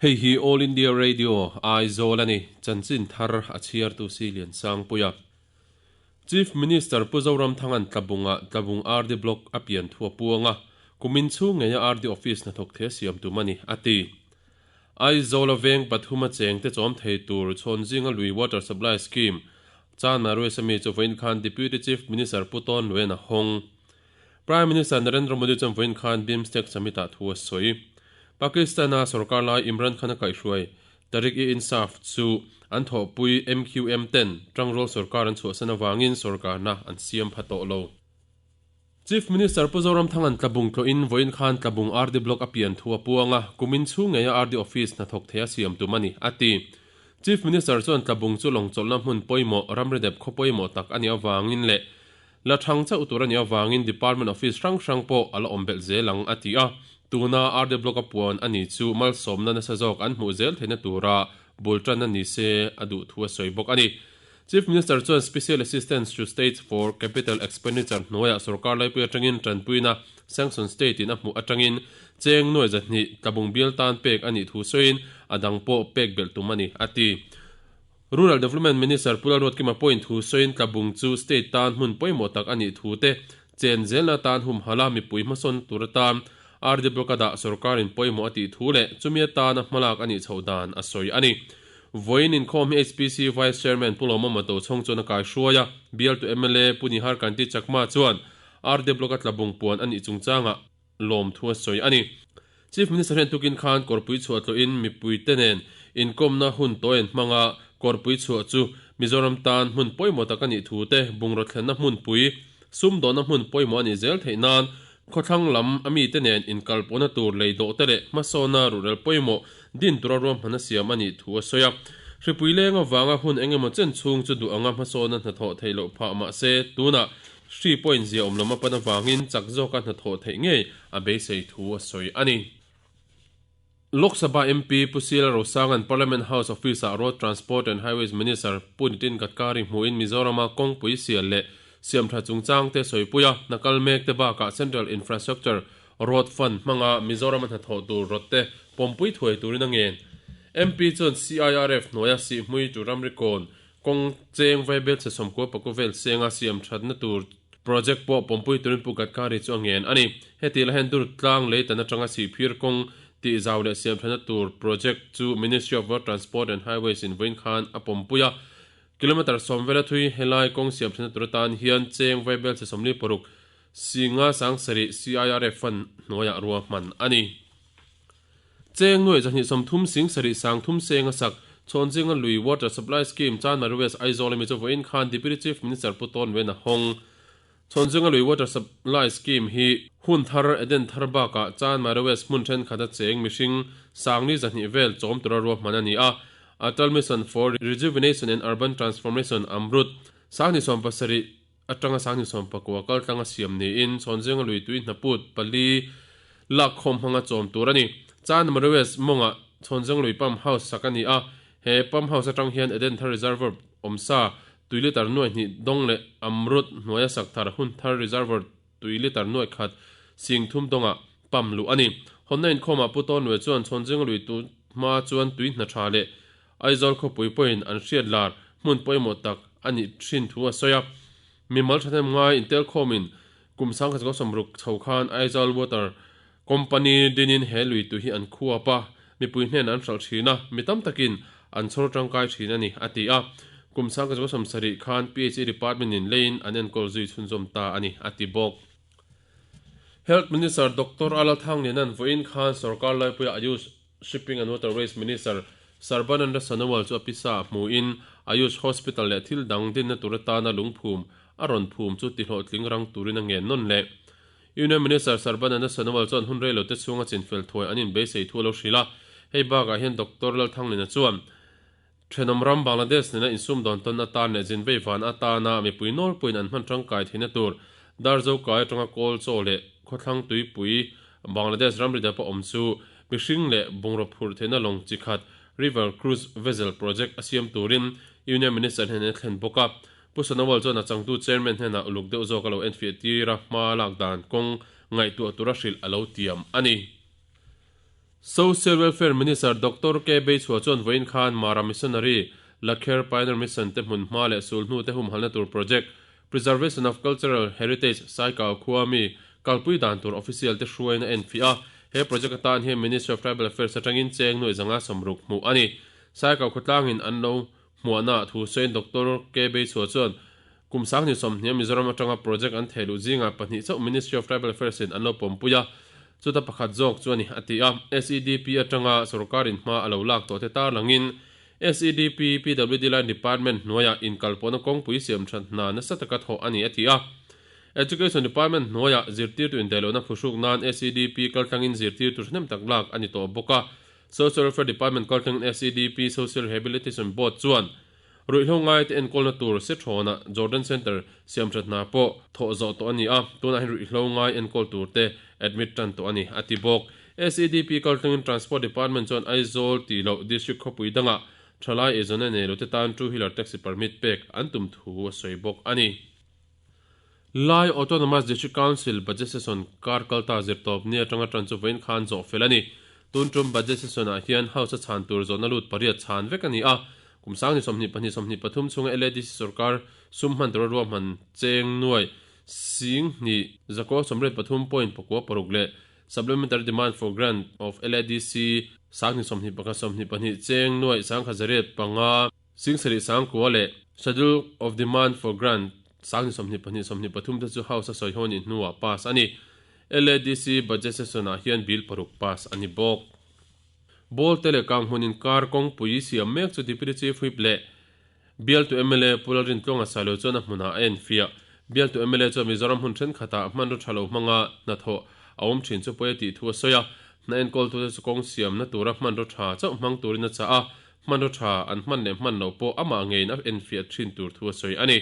Hei hi All India Radio, Aizawl a ni. Chanchin thar a chhiartu si Liansangpuia. Chief Minister Pu Zoramthanga'n Tlabungah Tlabung RD Block a pian thu a puang a, kumin chhung ngeia RD Office hnathawk thei a siam tum a ni, a ti. Aizawla veng pathuma chengte chawm thei tur Chhawnzinga lui Water Supply Scheme, Chana Ruaisami chu vawiin khan Deputy Chief Minister Pu Tawn Luen a hawng. Prime Minister Narendra Modi chuan vawiin khan BIMSTEC Summit-ah thu a sawi. Pakistan-a sorkar lai Imran Khan-a kaihhruai Tehreek-e-Insaf chu an thawhpui MQM ten tangrual sorkar an chhuahsan avangin sorkarna an siam pha tawh lo. Chief Minister Pu Zoramthanga'n Tlabung tlawhin vawiin khan Tlabung RD Block a pian thu a puang a, kumin chhung ngeia RD Office hnathawk thei a siam tum a ni, a ti. Chief Minister chuan Tlabung chu lawngchawlhna hmun pawimawh, ramridep khaw pawimawh tak a nih avangin leh La thang chauh tur a nih avangin Department Office hrang hrang pawh a la awm belh zel ang, a ti a. Tuna RD Block a puan a ni chu malsawmna nasa zawk an hmuh zel theihna tura bul tanna ni se a duh thu a sawi bawk a ni. Chief Minister chuan Special Assistance to States for Capital Expenditure hnuaiah sorkar laipui atangin tanpuina Sanction State in a hmuh atangin cheng nuai 200 tlabung bial tan pek a nih thu sawiin a dang pawh pek belh tum a ni, a ti. Rural Development Minister Pu Lalruatkima pawhin thu sawiin Tlabung chu state tan hmun pawimawh tak a nih thu te, chen zelna tan humhala mipui hmasawn tur atan RD Block a dah sorkarin pawimawh a tih thu leh chumi atana hmalak a nih chhoh dan a sawi a ni. Vawiin inkhawm hi HPC Vice Chairman Pu Lawmawma Tochhawng chuan a kaihruai a, bialtu mla Pu Nihar Kanti Chakma chuan RD Block a Tlabung puan a nih chungchangah lawmthu a sawi a ni. Chief Minister hian tukin khan kawrpui chhuah tlawhin mipuite nen inkawmna hun tawian hmanga kawrpui chhuah chu Mizoram tan hmun pawimawh tak a nih thu te, bungraw thlenna hmunpui, sumdawnna hmun pawimawh a nih zel theih nan khawthlang lam a mite nen inkalpawhna tur lei dawh te leh hmasawnna ruhrel pawimawh din tura ruahmanna siam a nih thu a sawi a. Hripui leng avanga hun engemaw chen chhung chu duh anga hmasawnna hnathawh theih loh phah mahse tunah Hri pawhin zia awm lam a pan avangin chak zawka hnathawh theih ngei a beisei thu a sawi a ni. Lok Sabha MP Pu Sila Rosanga'n Parliament House Office-ah Road Transport and Highways Minister Pu Nitin Gadkari hmuhin Mizorama kawngpui sial leh siamtha chungchangte sawipui a, hna kal mekte bakah Central Infrastructure Road Fund hmanga Mizorama hnathawh tur rawtte pawmpui thuai turin a ngen. MP chuan CIRF hnuaia sihhmui tu ramri kawn Kawng cheng vaibel chhe 90 paku vel senga siam thatna tur project pawh pawmpui turin Pu Gadkari chu a ngen a ni. Heti la hian dur tlang lei tan atanga sihphir kawng tih zau leh siam thatna tur project chu Ministry of Road Transport and Highways in vawiin khan a pawmpui a. Kilometre 10 vela thui helai kawng siam thatna tur atan hian cheng vaibel chhe 46 singa 7,000 CIRF fund hnuaiah ruahman a ni. Cheng nuai 230 sing sarih sang thum seng a sak, Chhawnzinga lui Water Supply Scheme Chanmari West Aizawl ami chu vawiin khan Deputy Chief Minister Pu Tawn Wen a hawng. Chhawnzinga lui Water Supply Scheme hi hun thar Eden thar bakah Chanmari West hmun thenkhat a cheng mihring sangli 200 vel chawm tura ruahman a ni a. Atal Mission for Rejuvenation and Urban Transformation, AMRUT, sangni 70 atanga sangni 19 kal tlanga siam niin Chhawnzinga lui tui hnaput pali lakkhawm hmanga chawm tur a ni. Chanmari West mawngah Chhawnzinga lui pump house sak a ni a, he pump house atang hian Eden Thar Reservoir awmsa tui litre nuai hnih dawng leh Amrut hnuaia sak thar hun thar reservoir tui litre nuai khat sing thum dawngah pump luh a ni. Hawnna inkhawmah Pu Tawnlue chuan Chhawnzinga lui tu hma chuan tui hna tha leh Aizawl khawpui pawhin an hriat lar hmun pawimawh tak a nih thin thu a sawi a. Mimal thahnem ngai intelkhawmin kum 1960 chho khan Aizawl Water Company dinin he lui tu hi an khuap a, mipui hnenah an hralh thin a, mi tam takin an chhawr tangkai thin a ni, a ti a. Kum 1970 khan PHE Department-in leiin an enkawl zui chhunzawm ta a ni, a ti bawk. Health Minister Doctor Ala Thangliana'n vawiin khan sorkar laipuia Ayush Shipping and Waterways Minister Sarbananda Sonowal chu a pisa ah hmuin Ayush Hospital leh thil dang dinna tur atana lungphum a rawn phum chu tihlawhtling rang turin a ngen nawn leh. Union Minister Sarbananda Sonowal chuan hun reilote chhunga chinfel thuai an inbeisei thu a lo hrilh a, hei bakah hian Doctor Lalthanglina chuan thenawm ram Bangladesh nena insumdawn tawn atan leh zinvei van atana mipui nawlpuiin an hman tangkai theihna tur Darzo kai atanga kawl chaw leh khawthlang tuipui Bangladesh ramri dapa awm chu mihring leh bungraw phurh theihna lawng chi khat River Cruise Vessel Project a siam turin Union Minister hnenah a thlen bawk a. Pu Sonowal chuan a changtu Chairman hnenah uluk deuh zawk a lo enfiah tir a, hma lak dan kawng ngaihtuah tura hrilh a lo tiam a ni. Social Welfare Minister Doctor K Beichhua chuan vawiin khan Mara Missionary, Lakher Pioneer Mission te hmunhma leh sulhnu te humhalna tur project, Preservation of Cultural Heritage, Saikau khua mi kalpui dan tur official te hruaina en fiah a. He project atan hian Ministry of Tribal Affairs atangin cheng nuai zanga 60 hmuh a ni. Saikau khawtlangin an lo hmuahna thu sawiin Doctor K Beichhua chuan kum 2020 Mizoram atanga project an theh luh zingah pahnih chauh Ministry of Tribal Affairs in an lo pawmpui a, chuta pakhat zawk chu a ni a ti a. SEDP atanga sorkarin hma a lo lak tawh te tarlangin SEDP, PWD Line Department hnuaiah inkalpawhna kawngpui siam that hna nasa taka thawh a ni a ti a. Education Department hnuaiah zirtirtu indaihlohna phuhruk nan SEDP kaltlangin zirtirtu thahnem tak lak a ni tawh bawk a. Social Welfare Department kaltlangin SEDP Social Rehabilitation Board chuan ruihhlo ngaite enkawlna tur Sethrawnah Jordan Centre siam that hna pawh thawh zawh tawh a ni a, tunah hian ruihhlo ngai enkawl turte admit tan tawh a ni a ti bawk. SEDP kaltlangin Transport Department chuan Aizawl tih loh District khawpui dangah thalai eizawnna nei lote tan two wheeler taxi permit pek an tum thu a sawi bawk a ni. Lai Autonomous District Council Budget Session kar kalta zirtawp ni atanga tan chu vawiin khan zawh fel a ni. Tun tum Budget Session ah hian House a chhan tur zawhna lut pariat chhan vek a ni a. Kum 2022 23 chhunga LADC sorkar sum hman tura ruahman cheng nuai sing hnih zakua 83.96 leh Supplementary Demand for Grant of LADC 2021 22 cheng nuai 1105 790 leh Schedule of Demand for Grant 2022 23 te chu House a sawi ho nih hnuah pass a ni. LADC Budget Session ah hian bill paruk pass a ni bawk. Ball te leh Kanghmun inkar kawngpui siam mek chu Deputy Chief Whip leh Bialtu mla Pu Lalrintluanga Sailo chuan a hmunah a enfiah. Bialtu mla chuan Mizoram hmun thenkhatah hmanraw tha lo hmanga hnathawh a awm thin chu pawi a tih thu a sawi a. Hna enkawltute chu kawng siamna tura hmanraw tha chauh hmang turin a chah a, hmanraw tha an hman leh hman loh pawh amah ngeiin a enfiah thin tur thu a sawi a ni.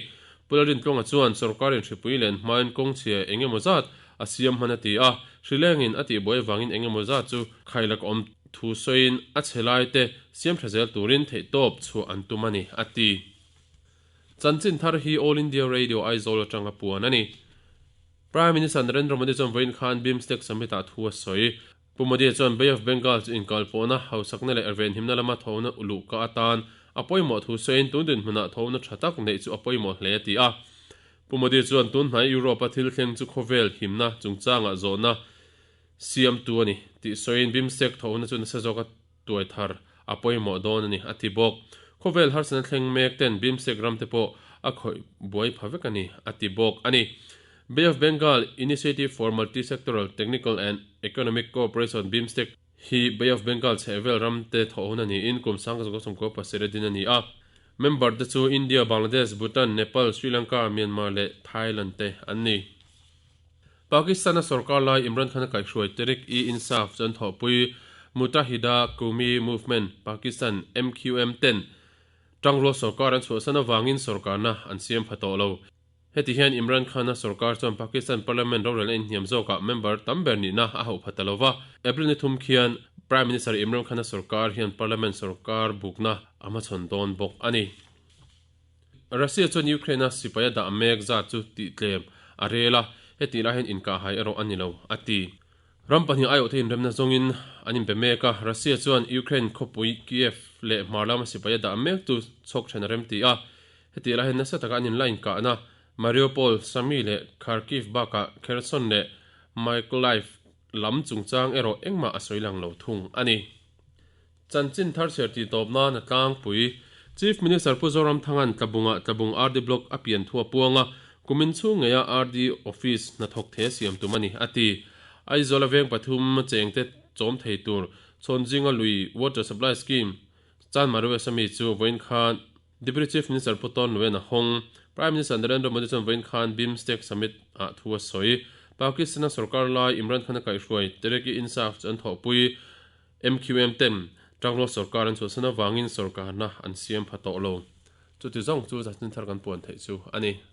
Pu Lalrintluanga chuan sorkarin hripui len hmain kawng chhia eng emaw zat a siam hman a ti a, hrilengin a tihbuai avangin eng emaw zat chu khailak awm Thu sawiin a chhe laite siam tha zel turin theihtawp chhuah an tum a ni, a ti. Chanchin thar hi All India Radio Aizawl atanga puan a ni. Prime Minister Narendra Modi chuan vawiin khan BIMSTEC Summit-ah thu a sawi. Pu Modi chuan Bay of Bengal chu inkalpawhna, hausakna leh venhimna lama thona luhka atan a pawimawh thu sawiin tun dinhmunah thona tha tak neih chu a pawimawh hle a ti a. Pu Modi chuan tun hnai Europe-a thil thleng chu khawvel himna chungchangah zawhna Siamtu a ni tih sawiin BIMSTEC thawhna chu nasa zawka tuai thar a pawimawh dawn a ni, a ti bawk. Khawvel harsatna thleng mek ten BIMSTEC ram te pawh a khawih buai pha vek a ni, a ti bawk a ni. Bay of Bengal Initiative for Multi-Sectoral Technical and Economic Cooperation, BIMSTEC, hi Bay of Bengal chhehvel ram te thawhna niin kum 1997 a din a ni a. Member te chu India, Bangladesh, Bhutan, Nepal, Sri Lanka, Myanmar leh Thailand te an ni. Pakistan-a sorkar lai Imran Khan-a kaihhruai Tehreek-e-Insaf chu an thawhpui Muttahida Qaumi Movement, Pakistan, MQM, ten tangrual sorkar an chhuahsan avangin sorkarna an siam pha tawh lo. Heti hian Imran Khan-a sorkar chuan Pakistan Parliament rorelna inhniam zawkah member tam ber nihna a hauh pha ta lo va. April ni thum khian Prime Minister Imran Khan-a sorkar hian Parliament sorkar bukna a hmachhawn dawn bawk a ni. Russia chuan Ukraine-a sipai a dah mek zat chu tihtlem a rel a, hetih lai hian inkahhai erawh a ni lo, a ti. Ram pahnih aiawh te inremna zawngin an inbe mek a, Russia chuan Ukraine khawpui Kiev leh hmar lama sipai a dah mek chu chhawk then a remti a, hetih lai hian nasa taka an inla inkahna Mariupol, Sumy leh Kharkiv bakah Kherson leh Mykolaiv lam chungchang erawh engmah a sawi lang lo thung a ni. Chanchin thar chhiar tih tawp nan a tlangpui. Chief Minister Pu Zoramthanga'n Tlabungah Tlabung RD Block a pian thu a puang a, kumin chhung ngeia RD Office hnathawk the siam tum a ni, a ti. Aizawl a veng pathum chengte chawm thei tur Chhawnzinga lui Water Supply Scheme Chanmari West ami chu vawiin khan Deputy Chief Minister Pu Tawn Luen a hawng. Prime Minister Narendra Modi chuan vawiin khan BIMSTEC Summit ah thu a sawi. Pakistan-a sorkar lai Imran Khan-a kaihhruai Tehreek-e-Insaf chu an thawhpui. MQM ten Tanglaw sorkar an chhuahsan avangin sorkarna an siam pha tawh lo. Chuti zawng chu Justin thar kan puan theih chu a ni.